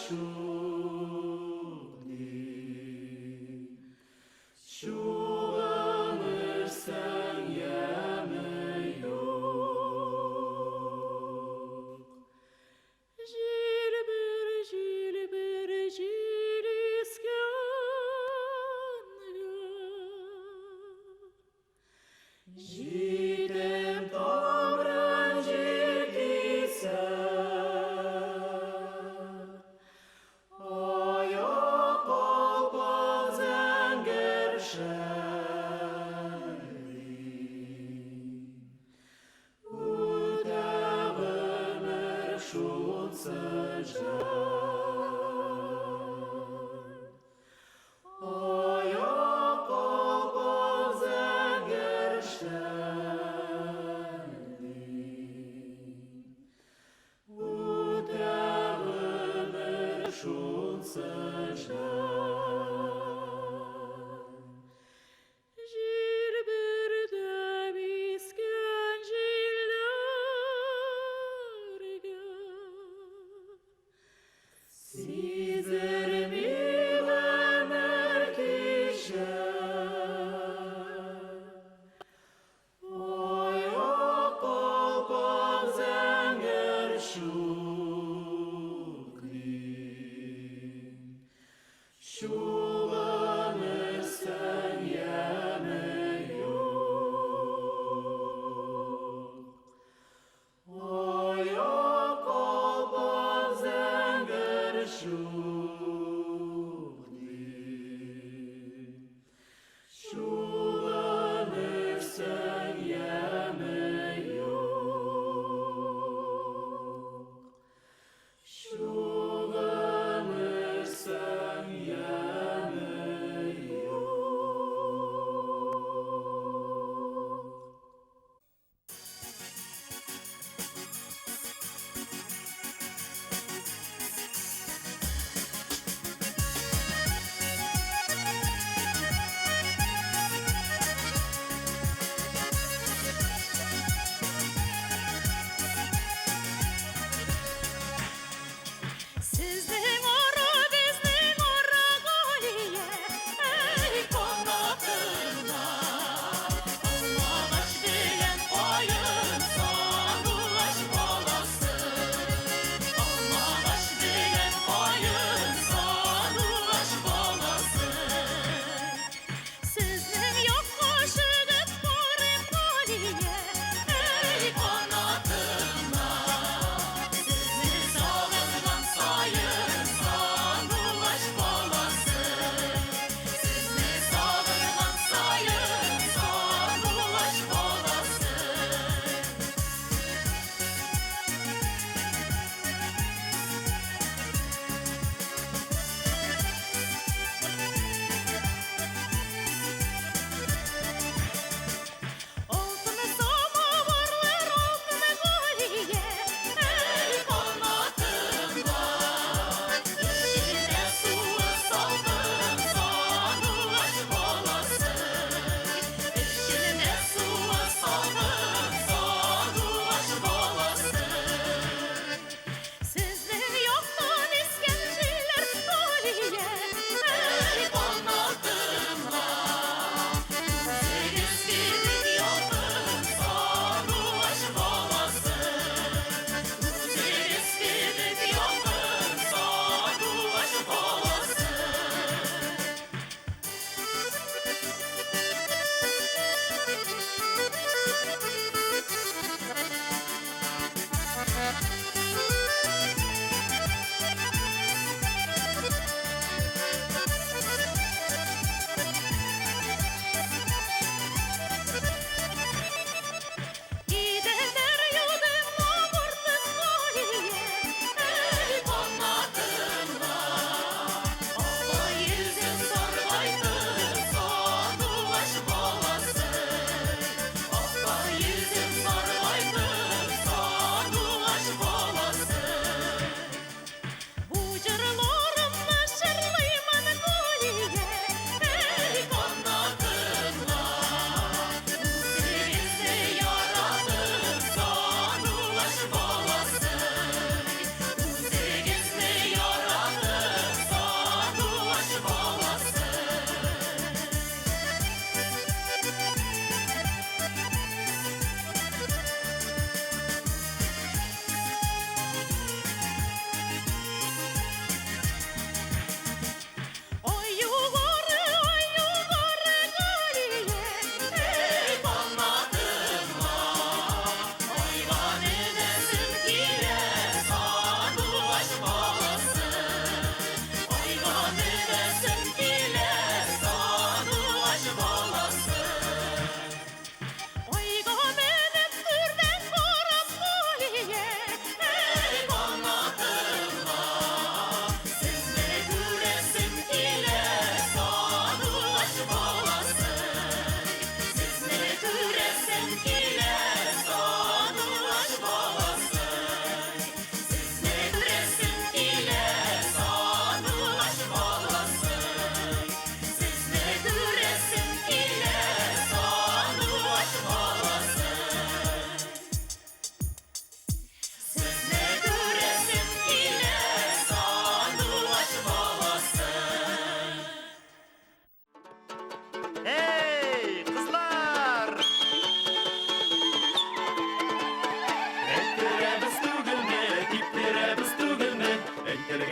Шук ди. Чуланырсың, яме юк. Җилбер, җилбер, җил искәнгә, Җитем тамрын җил кисә. Аяк калпак зәңгәр шәлли. Үтә гомер шунсыз җай. Аяк калпак зәңгәр шәлли. Үтә гомер шунсыз җай. Җилбердәп искән җилләргә, Сизерми гомер кичә. Аяк калпак зәңгәр шук ди. Чуланырсың, яме юк. Аяк калпак зәңгәр шук ди. Чуланырсың, яме юк. Чуланырсың, яме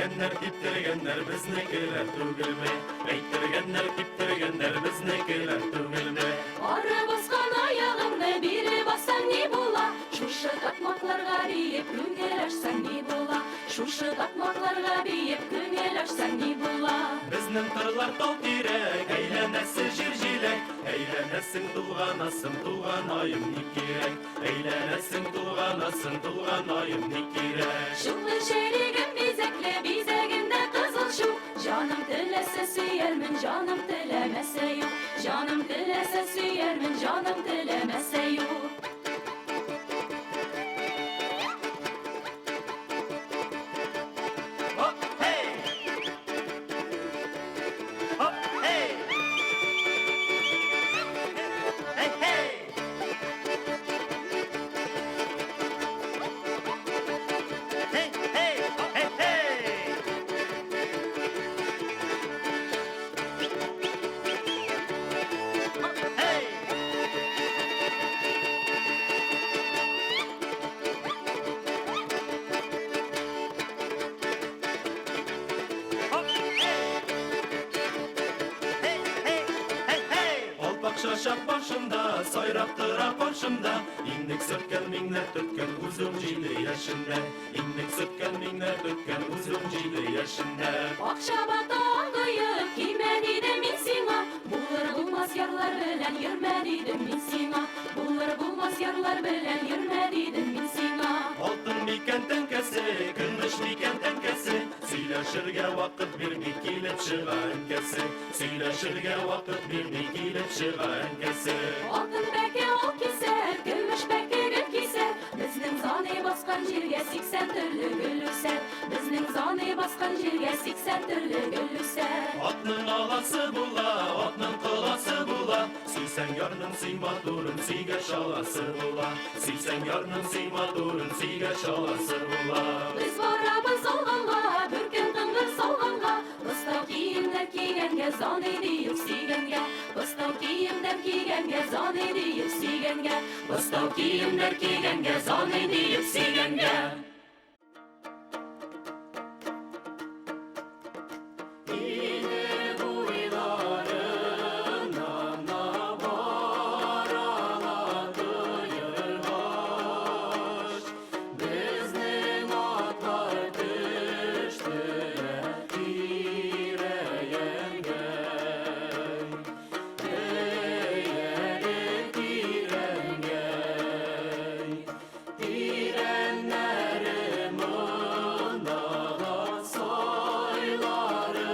Әйттергәннәр, типтергәннәр, безнекеләр түгелме? Әйттергәннәр, типтергәннәр, безнекеләр түгелме? Ары баскан аягыңны бире бассаң ни була? Шушы такмакларга биеп күңел ачсаң ни була? Шушы такмакларга биеп күңел ачсаң ни була? Безнең кырлар тал тирәк, әйләнәсе җир җиләк. Әйләнәсең, тулганасың, тулганаем ни кирәк? Әйләнәсең, тулганасың, тулганаем ни кирәк? Шуклы шәригем бизәкле, бизәгендә кызыл чук. Җаным теләсә сөярмен, җаным теләмәсә юк. Җаным теләсә сөярмен, җаным теләмәсә юк. Хоп, хей! Хоп, хей! Хей, хей! Хей, хей! Хей, хей! Хоп, хей! Хоп, хей! Хей, хей, хей, хей! Алпак шашак башында, сайрап тора каршымда. Иннек сөрткән, миңнәр төрткән, үзем җиде яшендә. Иннек сөрткән, миңнәр төрткән, үзем җиде яшендә. Акча бата аңгыеп, кимә дидем мин сиңа. Булыр булмас ярлар белән йөрмә дидем мин сиңа. Булыр булмас ярлар белән йөрмә дидем мин сиңа. Алтын микән тәңкәсе, көмеш микән тәңкәсе, сөйләшергә вакыт бирми килеп чыга әнкәсе. Сөйләшергә вакыт бирми килеп чыга әнкәсе. Алтын бәке ул кисәр, көмеш бәке гөл кисәр. Безнең заны баскан җиргә 80 төрле гөл үсәр. Безнең заны баскан җиргә 80 төрле гөл үсәр. Атның аласы була, атның коласы була. Сөйсәң ярның сөй матурын, сөйгәч аласы була. Сөйсәң ярның сөй матурын, сөйгәч аласы була. Без барабыз алганга, бүркен кыңгыр салганга, Постау киемнәр кигәнгә, заны диеп сөйгәнгә, Постау киемнәр кигәнгә, заны диеп сөйгәнгә, Постау киемнәр кигәнгә, заны диеп сөйгәнгә. Идел буйларыннан барала тыйыргач, безнең атлар төштеләр тирәянгә. Әйләнеп тирәнгәй, тирәннәре мондагы сайлары.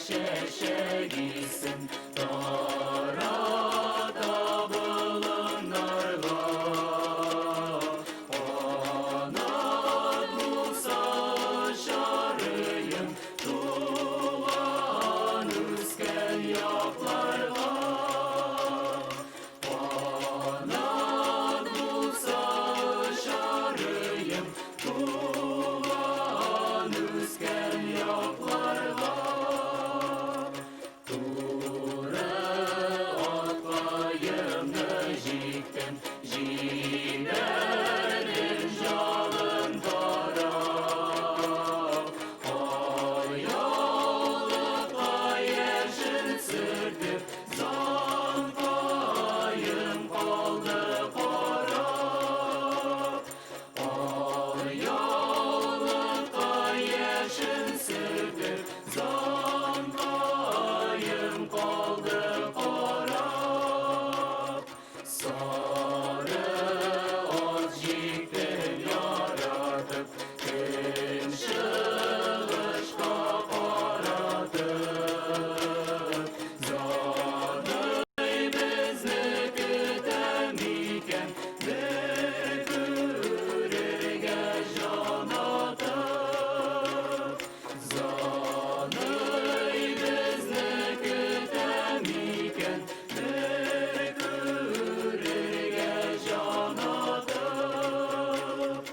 Чәчәк исен тарата болыннарга. Канат булса чарыем туган үскән якларга. Канат булса чарыем туган үскән якларга. Туры аткаемны җиктем, җибәрдем җанын карап. Аяулыкка яшен сөртеп, занкаем калды карап. Аяулыкка яшен сөртеп, занкаем калды карап. Сары ат җиктем яратып, көнчыгышка каратып. Заный безне көтә микән, бер күрергә җан атып. Заный безне көтә микән, бер күрергә җан атып.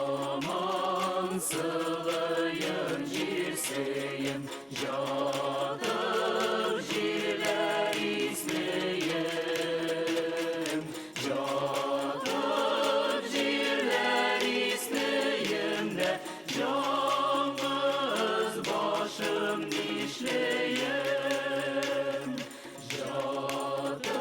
Яман сылыем, җирсеем, ятып җирләр иснеем. Ятып җирләр иснеем дә, ялгыз башым нишләем? Ятып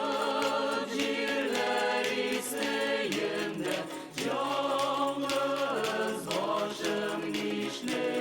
җирләр иснеем дә, ялгыз башым нишләем?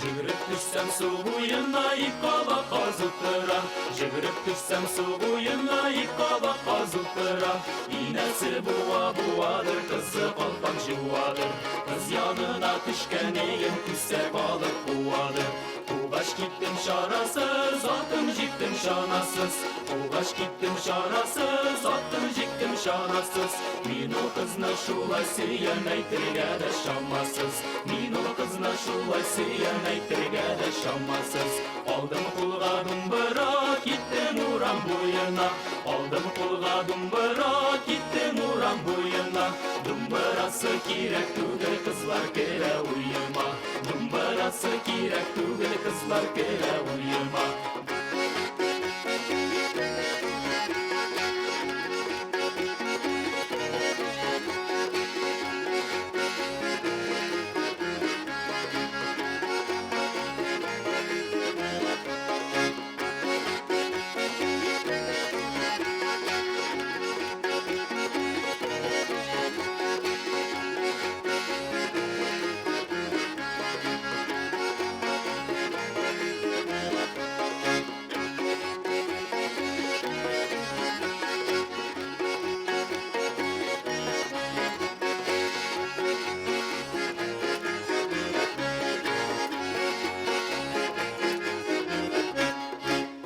Җөгереп төшсәм су буена, ик кабак каз утыра. Җөгереп төшсәм су буена, ик кабак каз утыра. Инәсе буа буадыр, кызы калфак җуадыр. Кыз янына төшкәнеем, күсәк алып куадыр. Кугач киттем чарасыз, атым җиктем чанасыз. Кугач киттем чарасыз, атым җиктем чанасыз. Мин ул кызны шулай сөям, әйтергә дә чамасыз. Мин ул кызны шулай сөям, әйтергә дә чамасыз. Алдым кулга думбыра, киттем урам буена. Алдым кулга думбыра, киттем урам буена. Думбырасы кирәк түгел, кызлар керә уема. Думбырасы кирәк түгел, кызлар керә уема.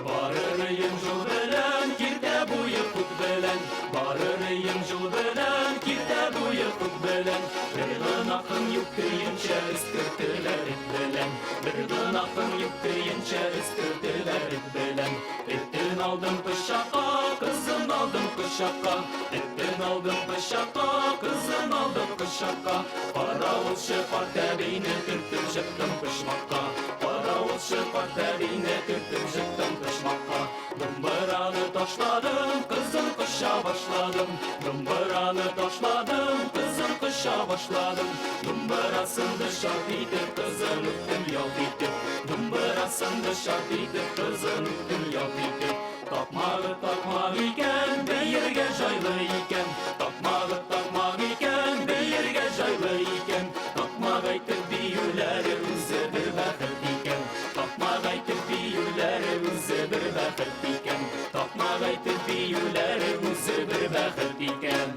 Барырыем жол белән, киртә буе кут белән. Барырыем жол белән, киртә буе кут белән. Бер гөнаһым юк көенчә өскертеләр эт белән. Бер гөнаһым юк көенчә өскертеләр эт белән. Этен алдым пычакка, кызын алдым кочакка. Этен алдым пычакка, кызын алдым кочакка. Каравылчы карт әбине төртеп жыктым почмакка. Каравылчы карт әбине төртеп жыктым почмакка. Думбыраны ташладым, кызын коча башладым. Думбыраны ташладым, кызын коча башладым. Думбырасын шарт итеп, кызын үптем ялт итеп. Думбырасын шарт итеп, кызын үптем ялт итеп. Такмагы такмак икән, бәйергә җайлы икән. Такмагы такмак икән, бәйергә җайлы икән. Такмак әйтеп биюләре үзе бер бәхет икән. Такмак әйтеп биюләре үзе бер бәхет икән. Такмак әйтеп биюләре үзе бер бәхет икән.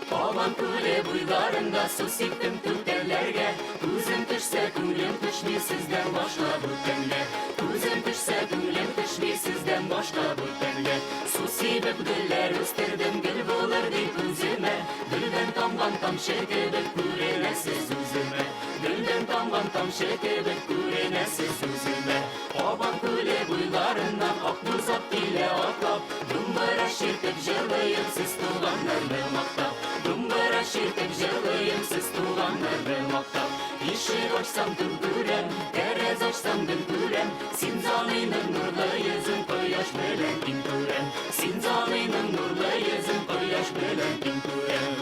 Кабан күле буйларында су сиптем түтәлләргә. Күзем төшсә, күңелем төшми сездән башка бүтәнгә. Күзем төшсә, күңелем төшми сездән башка бүтәнгә. Су сибеп гөлләр үстердем, гөл булыр дип үземә. Гөлдән тамган тамчы кебек күренәсез үземә. Гөлдән тамган тамчы кебек күренәсез үземә. Кабан күле буйларыннан Акбүз ат килә атлап, думбыра чиртеп җырлыйм сез туганнарны мактап. Думбыра чиртеп җырлыйм сез туганнарны мактап. Ишек ачсам түр күрәм, тәрәз ачсам гөл күрәм. Син заныйның нурлы йөзен кояш белән тиң күрәм. Син заныйның нурлы йөзен кояш белән тиң күрәм.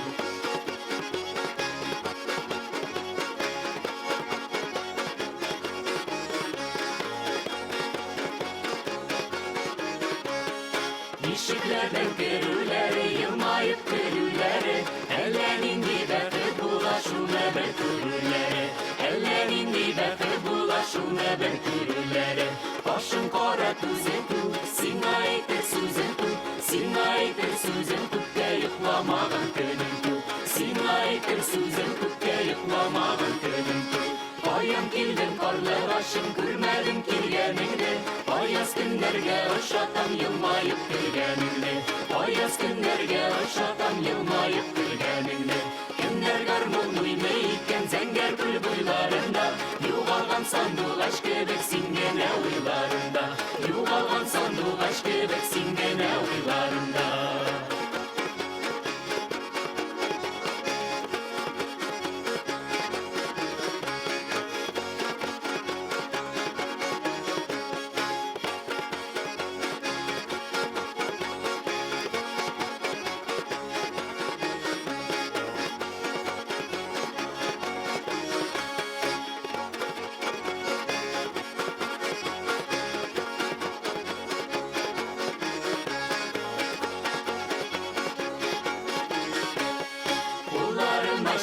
Ишекләрдән керүләре, елмаеп көлүләре, әллә нинди бәхет була шуны бер күрүләре. Әллә нинди бәхет була шуны бер күрүләре. Кашың кара, күзең күк, сиңа әйтер сүзем күп, сиңа әйтер сүзем күпкә йокламаган көнем күп. Сиңа әйтер сүзем күпкә йокламаган көнем күп. Каян килдең, карлыгачым, күрмәдем килгәнеңне. Аяз көннәргә ошатам елмаеп көлгәнеңне. Аяз көннәргә ошатам елмаеп көлгәнеңне. Кемнәр гармун уйный икән зәңгәр күл буйларында? Югалган сандугач кебек син генә уйларымда. Югалган сандугач кебек син генә уйларымда.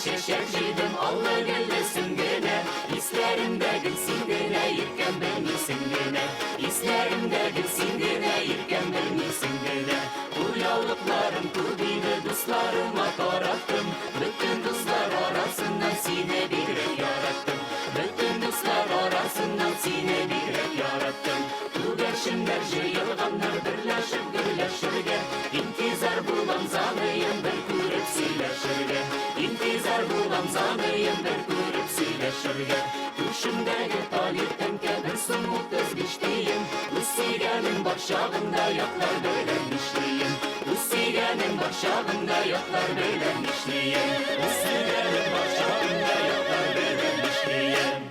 чәчәк җыйдым, аллы-гөллесен генә. Исләремдә гел син генә, иркәм, белмисең генә. Исләремдә гел син генә, иркәм, белмисең генә. Кулъяулыкларым күп иде, дусларыма тараттым. Бөтен дуслар арасыннан сине бигрәк яраттым. Бөтен дуслар арасыннан сине бигрәк яраттым. Күгәрченнәр җыелганнар берләшеп гөрләшергә. Интизар булам заныем бер күреп сөйләшергә. Интизар булам заныем бер күреп сөйләшергә. Түшемдәге талир тәңкә бер сум 35 тиен. Үз сөйгәнем бар чагында ятлар белән нишлием? Үз сөйгәнем бар чагында ятлар белән нишлием? Үз сөйгәнем бар чагында ятлар белән нишлием?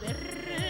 Бер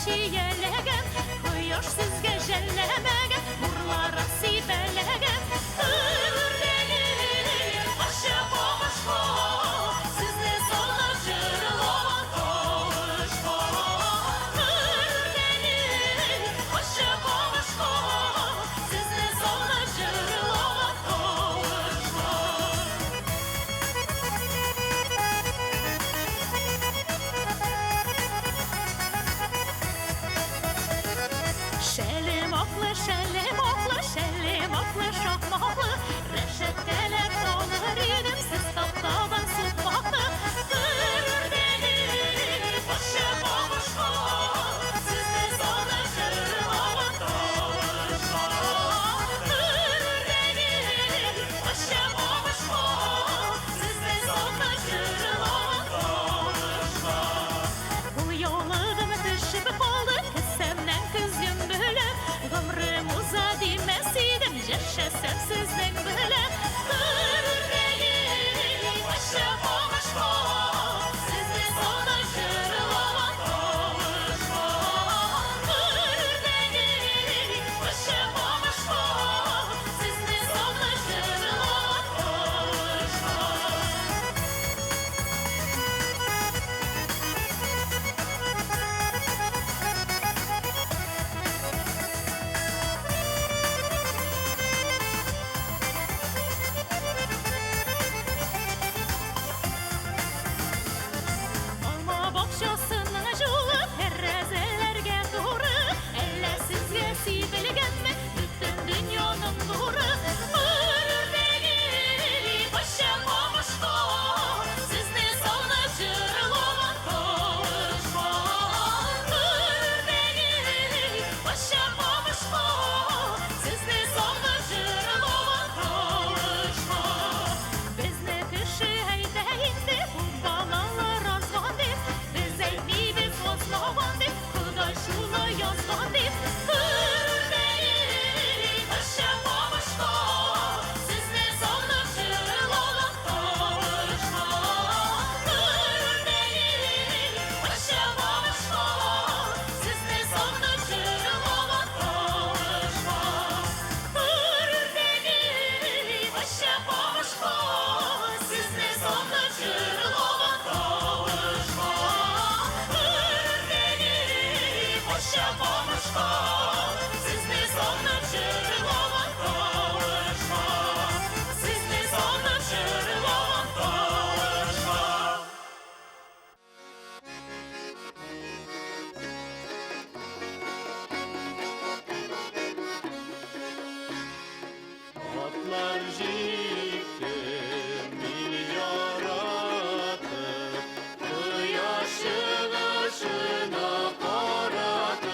чияләгән, Кояш сезгә жәлләмәгән, Нурларын сибәләгән. Үрдәгел, Патша бабашка, Сезне сагынып җырлаган тавышка. Үрдәгел, Патша бабашка, Сезне сагынып җырлаган тавышка. Шәлем аклы, шәлем аклы, шәлем аклы, шакмаклы, Рәшәткәләп алыр идем сез таптаган сукмакны. Үрдәгел, патша бабашка, Сезне сагынып җырлаган тавышка. Үрдәгел, патша бабашка, Сезне сагынып җырлаган тавышка. Кулъяулыгым төшеп калды, кесәмнән көзгем белән. Гомрем уза димәс идем, яшәсәм сезнең белән. Үрдәгел, патша бабашка, Сезне сагынып җырлаган тавышка. Үрдәгел, патша бабашка, Сезне сагынып җырлаган тавышка. Алма бакчасының юлы тәрәзәләргә туры, Әллә сезгә сибелгәнме бөтен дөньяның нуры? Үрдәгел, патша бабашка, Сезне сагынып җырлаган тавышка. Үрдәгел, патша бабашка, Сезне сагынып җырлаган тавышка. Безне кеше әйтә инде, бу балалар азган дип, Без әйтмибез азмаган дип, Ходай шулай язган дип. Үрдәгел, патша бабашка, Сезне сагынып җырлаган тавышка. Үрдәгел, патша бабашка, Сезне сагынып җырлаган тавышка. Үрдәгел, патша бабашка, Сезне сагынып җырлаган тавышка. Үрдәгел, патша бабашка, Сезне сагынып җырлаган тавышка. Сезне сагынып җырлаган тавышка. Атлар җиктем мин яратып, Кояш чыгышына каратып.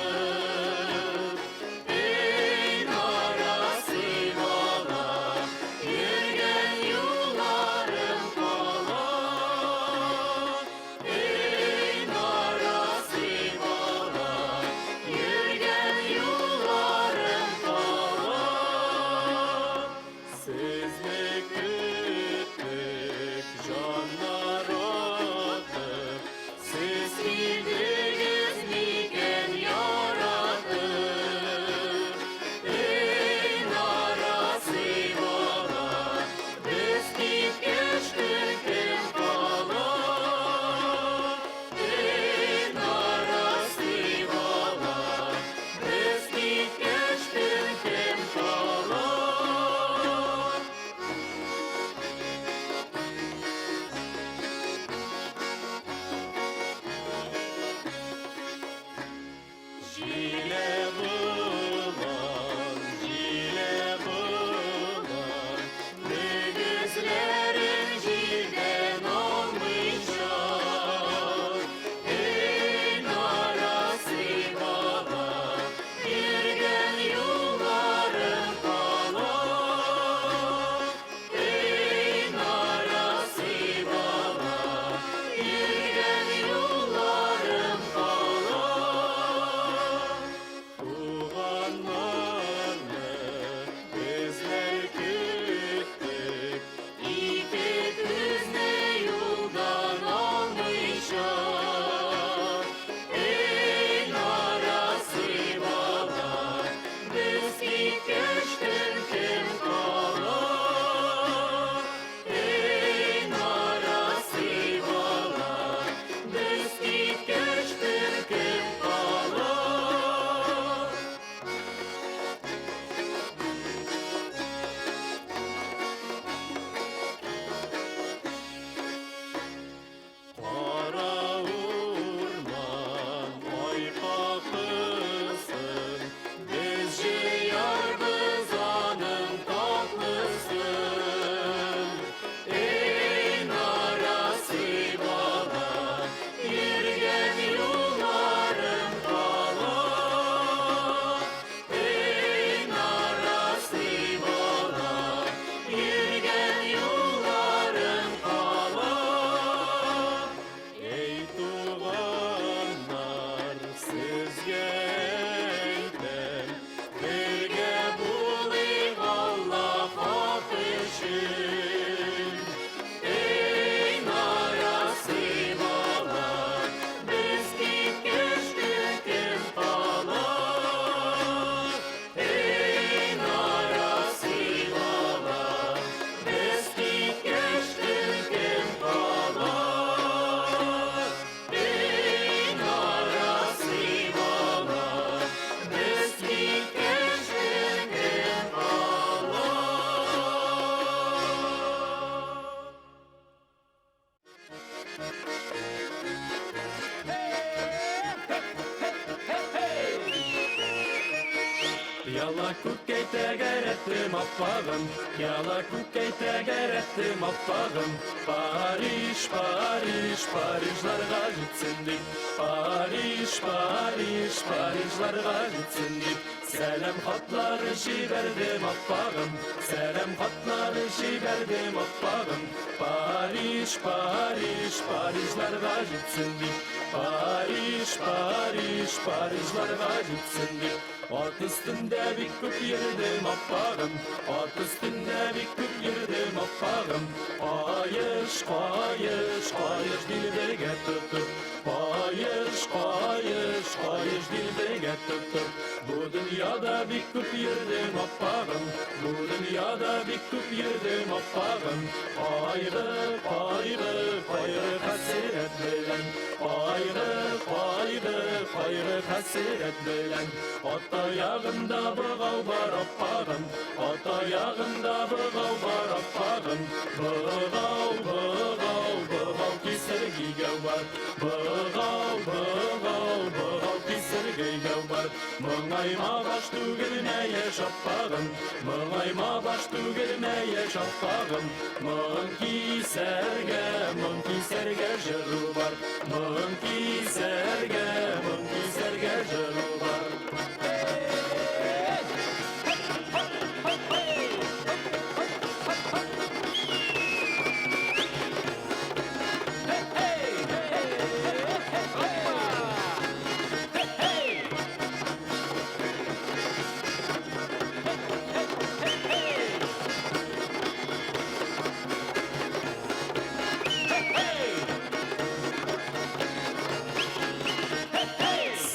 Пыяла күккә тәгәрәттем, аппагым, Пыяла күккә тәгәрәттем, аппагым. Париж, Париж, Парижларга җитсен дип, Париж, Париж, Парижларга җитсен дип, Сәлам хатлары җибәрдем, аппагым, Сәлам хатлары җибәрдем, аппагым. Париж, Париж, Парижларга җитсен дип, Париж, Париж, Парижларга җитсен дип. Ат өстендә бик күп йөрдем, аппагым, Ат өстендә бик күп йөрдем, аппагым. Каеш, каеш, каеш дилбегә тотып, Каеш, каеш, каеш дилбегә тотып. Бу дөньяда бик күп йөрдем, аппагым, Бу дөньяда бик күп йөрдем, аппагым. Кайгы, кайгы, кайгы хәсрәт белән, Кайгы, кайгы, кайгы хәсрәт белән. Ат аягында богау бар, аппагым, Ат аягында богау бар, аппагым. Богау, богау, богау кисер гигәү бар, Богау, богау, богау кисер гигәү бар. Моңайма баш түгелмә, яшь аппагым, Моңайма баш түгелмә, яшь аппагым. Моң кисәргә, моң кисәргә җыру бар, Моң кисәргә, моң кисәргә җыру бар.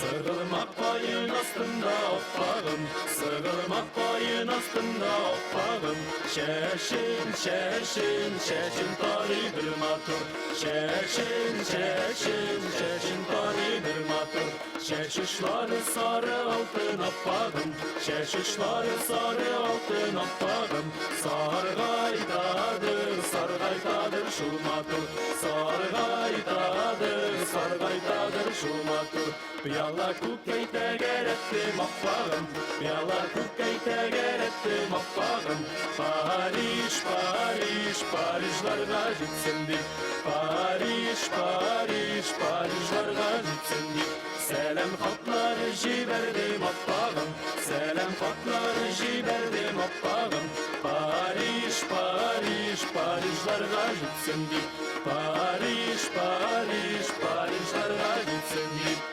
Сыгылма каен астында, аппагым, Сыгылма каен астында, аппагым. Чәчен, чәчен, чәчен тарый бер матур, Чәчен, чәчен, чәчен тарый бер матур. Чәч очлары сары алтын, аппагым, Чәч очлары сары алтын, аппагым. Саргайтадыр, саргайтадыр шул матур, Саргайтадыр, саргайтадыр шул матур. Пыяла күккә тәгәрәттем, аппагым, Пыяла күккә тәгәрәттем, аппагым. Париж, Париж, Парижларга җитсен дип, Париж, Париж, Парижларга җитсен дип. Сәлам хатлары җибәрдем, аппагым, Сәлам хатлары җибәрдем, аппагым. Париж, Париж, Парижларга җитсен дип, Париж, Париж, Парижларга җитсен дип.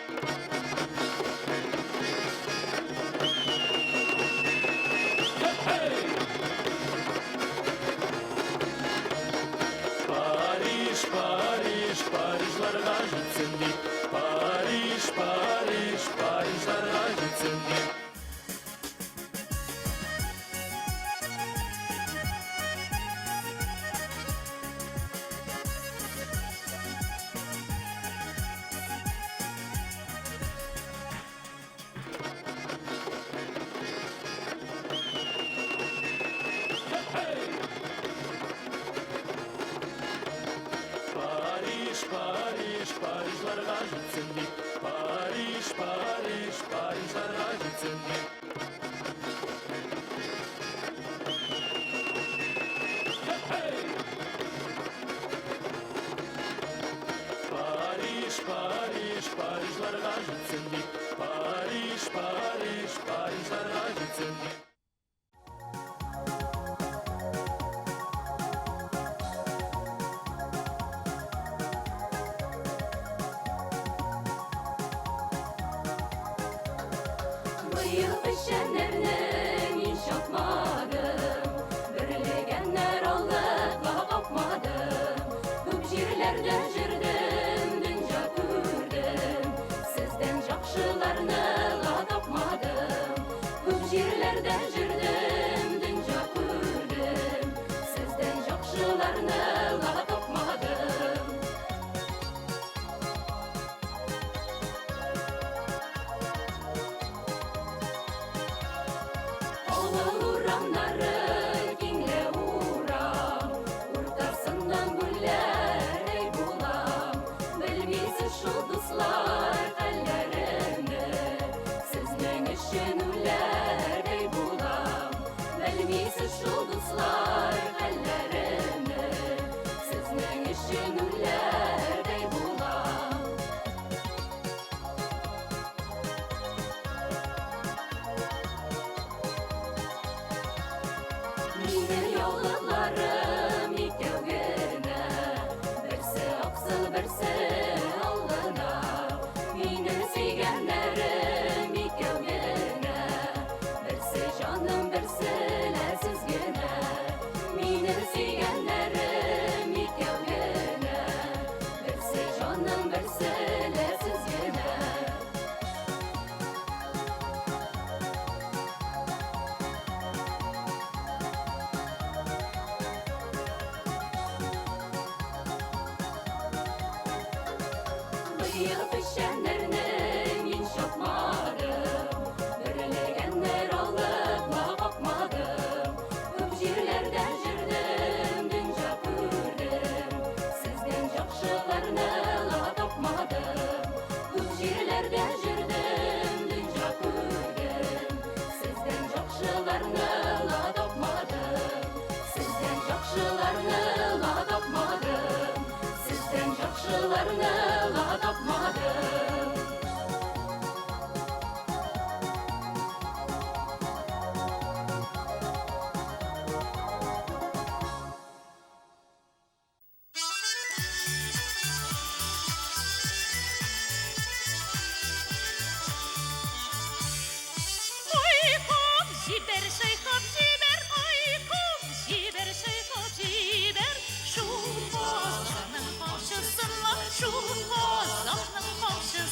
Париж, Париж, Парижларга җитсен дип, Париж, Париж, Парижларга җитсен дип. Париж, Париж, Парижларга җитсен дип, Париж, Париж, Парижларга җитсен дип. Париж, Париж, Парижларга җитсен дип, Париж, Париж, Парижларга җитсен дип. Быел печәннәрне мин чапмадым, Бөрлегәннәр алып ла капмадым. Күп җирләрдә җөрдем, дөнья күрдем, Сездән яхшыларны ла тапмадым. Күп җирләрдә җөрдем, дөнья күрдем, Сездән яхшыларны ла тапмадым. Авыл урамнары киңле урам, Уртасыннан гөлләрдәй булам. Белмисез шул, дуслар, хәлләремне, Сезнең өчен үләрдәй. Беләсез шул, дуслар, хәлләремне, сезнең өчен үләрдәй булам. Минем яулыкларым икәү генә, берсе аксыл, берсе алгына. Минем сөйгәннәрем икәү генә, берсе җаным, берсе ләсез генә. Минем сөйгәннәрем икәү генә, берсе җаным, берсе ләсез генә. Быел печәннәрне мин чапмадым, бөрлегәннәр алып ла капмадым. Күп җирләрдә җөрдем, дөнья күрдем, сездән яхшыларны ла тапмадым. Күп җирләрдә җөрдем, дөнья күрдем, сездән яхшыларны ла тапмадым. Сездән яхшыларны ла тапмадым. Сездән яхшыларны ла тапмадым. Ой, хоп, җибәр, чайкап җибәр, ой, хоп, җибәр, чайкап җибәр. Шул казахның камчысын ла, шул казахның камчысын.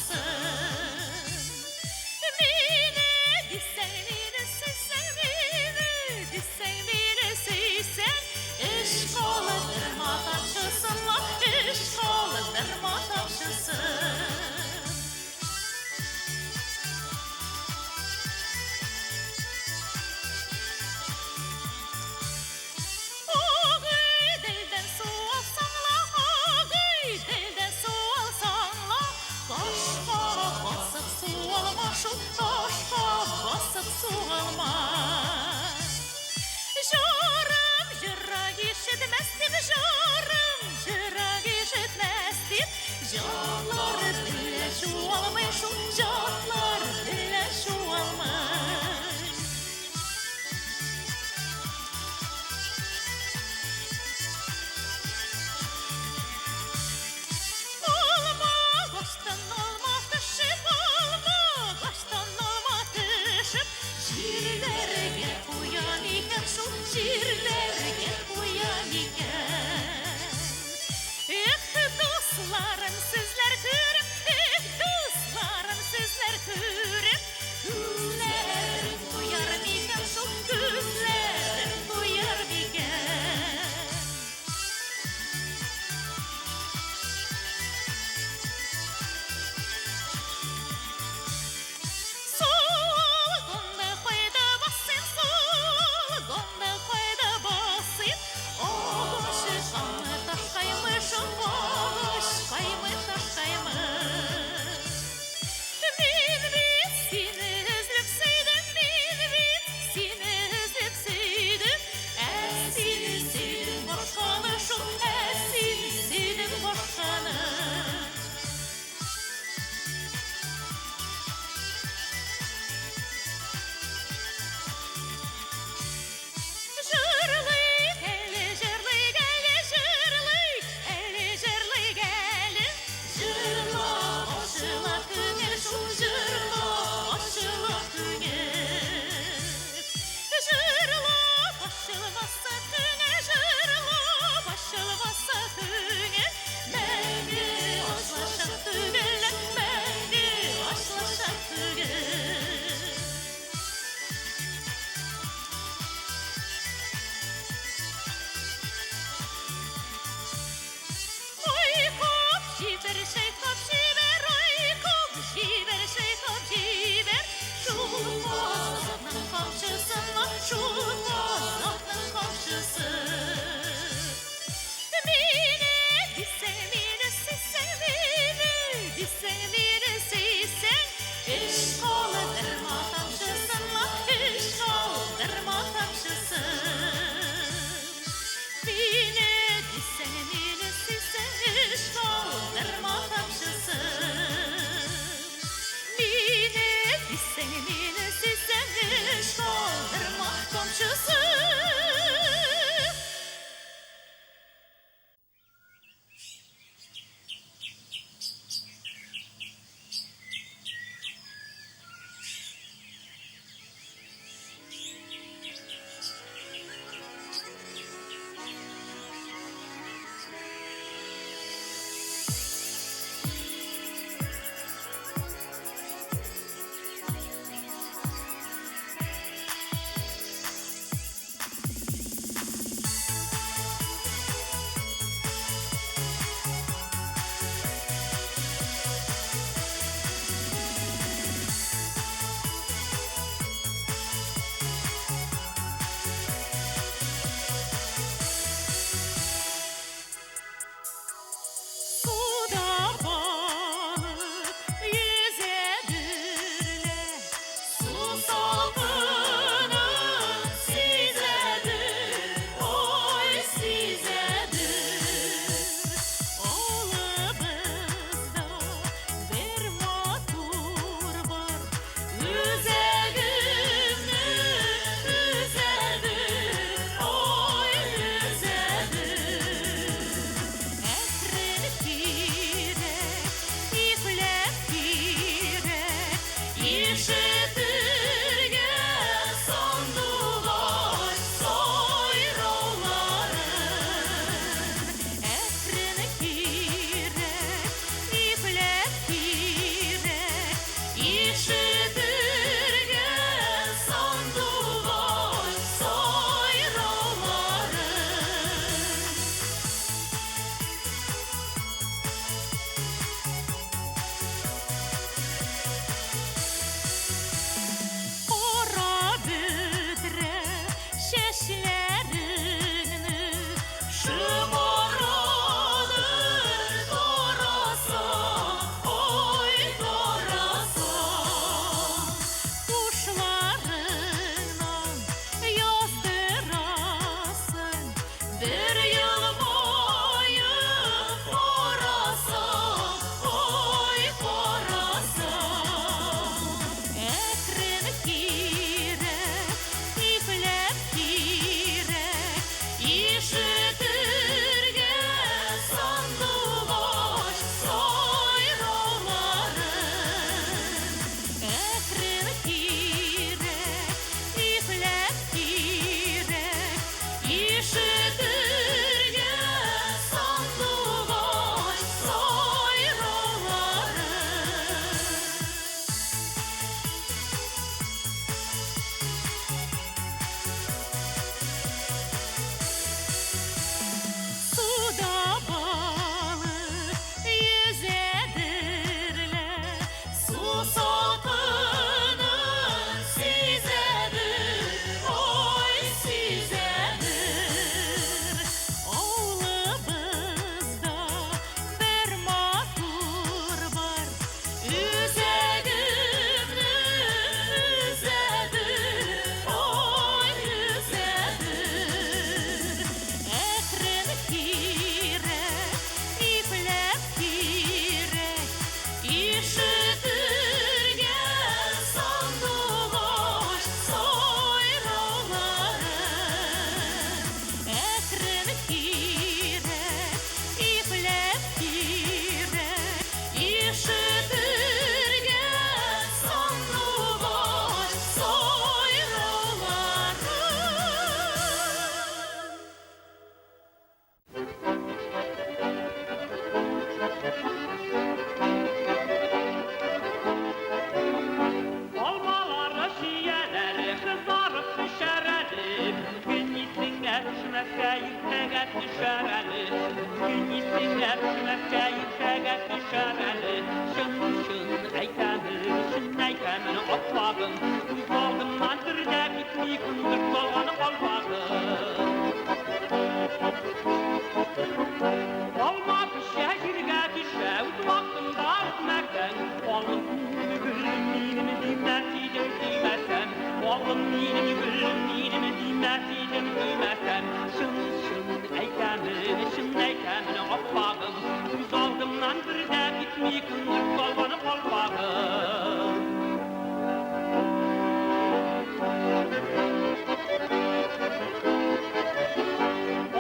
Авылым минем, гөлем минем, димәс идем, димәсәм. Чын, чын әйтәмен, чын әйтәмен, аппагым. Күз алдымнан бер дә китми кыңгыр салган калфагым.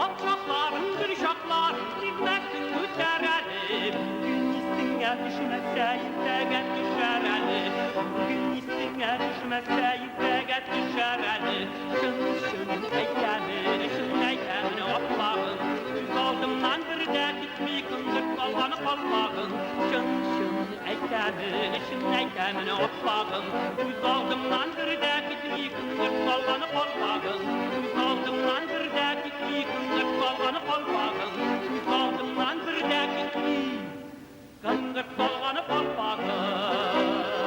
Ак чакларың, гөл чакларың, тизмәсен үтәр әле. Көн исеңә төшмәсә, иртәгә төшәр әле. Бүген исеңә төшмәсә, иртәгә төшәр әле. Чын, чын әйтәмен, чын әйтәмен, аппагым. Күз алдымнан бер дә китми кыңгыр салган калфагың. Чын, чын әйтәмен, чын әйтәмен, аппагым. Күз алдымнан бер дә китми кыңгыр салган калфагың. Күз алдымнан бер дә китми кыңгыр салган калфагың. Күз алдымнан бер дә китми кыңгыр салган калфагың.